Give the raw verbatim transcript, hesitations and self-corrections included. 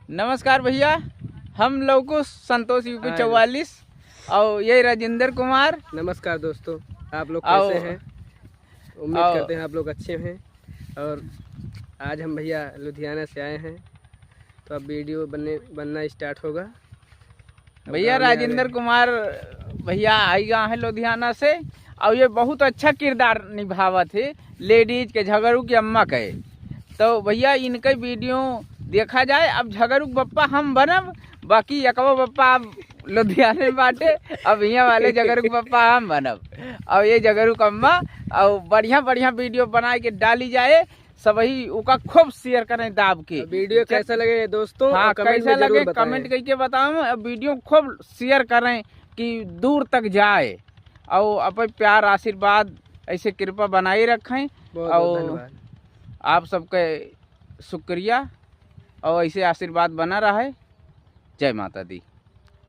नमस्कार भइया, हम लौकुश संतोष यूपी हाय दोस्त। चौवालीस और ये राजेंद्र कुमार। नमस्कार दोस्तों, आप लोग और कैसे हैं? उम्मीद और करते हैं आप लोग अच्छे हैं। और आज हम भइया लुधियाना से आए हैं, तो अब वीडियो बनने, बनना स्टार्ट होगा। अब भइया गाँव में आ गए राजेंद्र हैं। कुमार भइया आई गा है लुधियाना से, और ये बहुत अच्छा किरदार निभावत है लेडीज के, झगड़ू की अम्मा के। तो भइया इनके वीडियो देखा जाए। अब झगड़ू के बप्पा हम बनब, बाकी एकवा बप्पा अब लुधियाने में बाटे, अब हियाँ वाले झगड़ू के बप्पा हम बनब, और ये झगड़ू के अम्मा, और बढ़िया बढ़िया वीडियो बनाए के डाली जाए। सबही ओका खूब शेयर करें दाब के। वीडियो कैसा लगे दोस्तों, हाँ, कमेंट कैसा में जरूर लगे बताएं। कमेंट करके बताओ। अब वीडियो खूब शेयर करें कि दूर तक जाए, और अपन प्यार आशीर्वाद ऐसे कृपा बनाए रखें। बहुत बहुत और धन्यवाद। आप सबके शुक्रिया, और ऐसे आशीर्वाद बना रहे। जय माता दी।